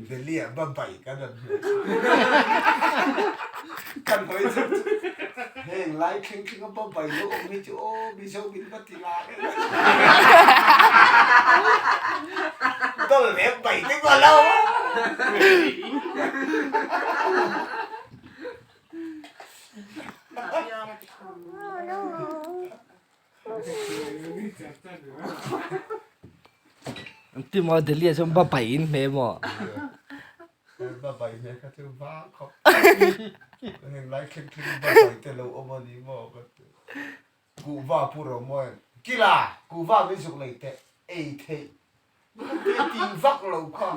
Delhi ah babai kan rawn hmu. Kan hawi chho chu heng lai thleng thleng a babai lo awm hi chu aw Mizo min va ti la em. Dawlh leh bai te pawh a lo awm. Ti maw Delhi ah cun va pai in hme maw? Va pai hme kha cu va khop. Heng lai thleng thleng va pai te lo om ani maw ka ti. Kuhva pu ro maw kila kuhva min zuk lei teh ei theih ti vak lo kha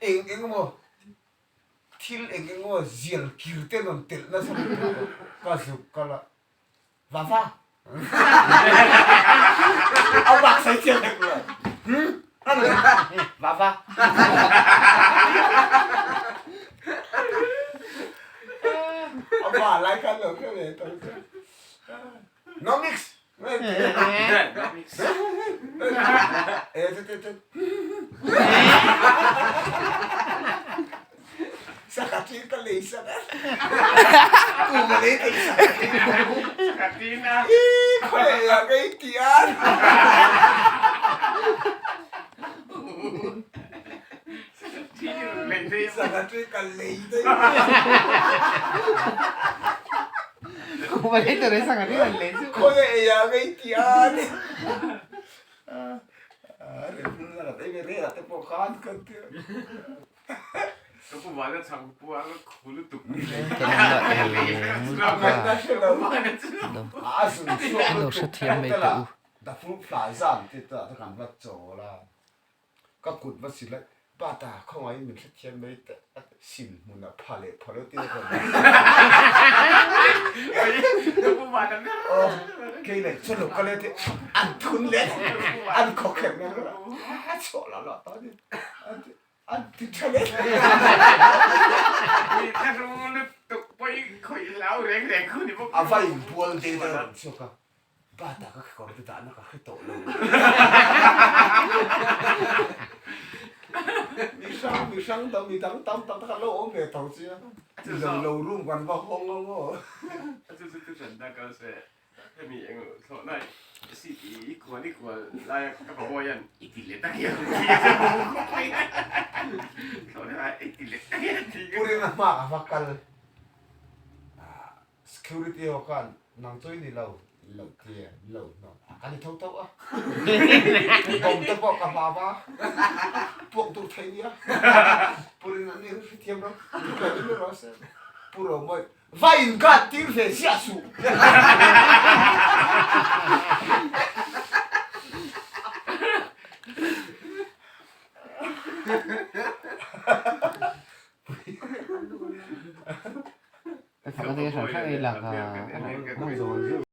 eng eng maw thil eng eng maw zial kir te non telh nasa lutuk ka zuk kal a Va va. A bak sai chiang hek lo. Hmm? Va va. A va lai khan lo khe ve to. No mix. No mix. Eh, te te te. Sakati ka lei sak a. Kum a lei thei sakati. Sakati na. Ih, khawi ah ka i ti an. Sakati ka lei thei. Kum a lei tur sakati kan lei chu. Khawi ah ka i ti an. Te pawh khan kan ti. Ka pu vana chhang pu a ka khu lutuk. Lo hrethiam mai teh u. Ka kut va si lai pa ta khawngaih in min hrethiam mai teh a ti sim hmun ah pha leh pha lo ti ka Aw kei leh chu lo kal e ti an thun leh an khawkherh ngang a chhuah la la ta ni an ti an ti tha leh A va in bual de deuh ang chhuak a. Pa ta ka kekawr te dahna ka hre tawh lo. Mi hrang mi hrang dang mi dang tam tak tak an lo awm ve tho chi a. Lo lo room kan va hawng ang aw. Chu chu chu hran ta kal se hemi eng thlawh nai seat i kual i kual lai a ka pahawi hian i ti leh tak hian thlawh nai i ti leh tak hian ti Pu Ringa hma ka va kal. Security ho khan nang chu i ni lo, in lo ti e, in lo hnawh a, kan i tho tho a. Bomb te pawh ka hlau a, puak dur thei nia. Pu Rin an ni hrethiam ro, in ni rawh se. Pu Romawi, va in guard tir ve ziah suh. Ka thak a hran hran ei lak a.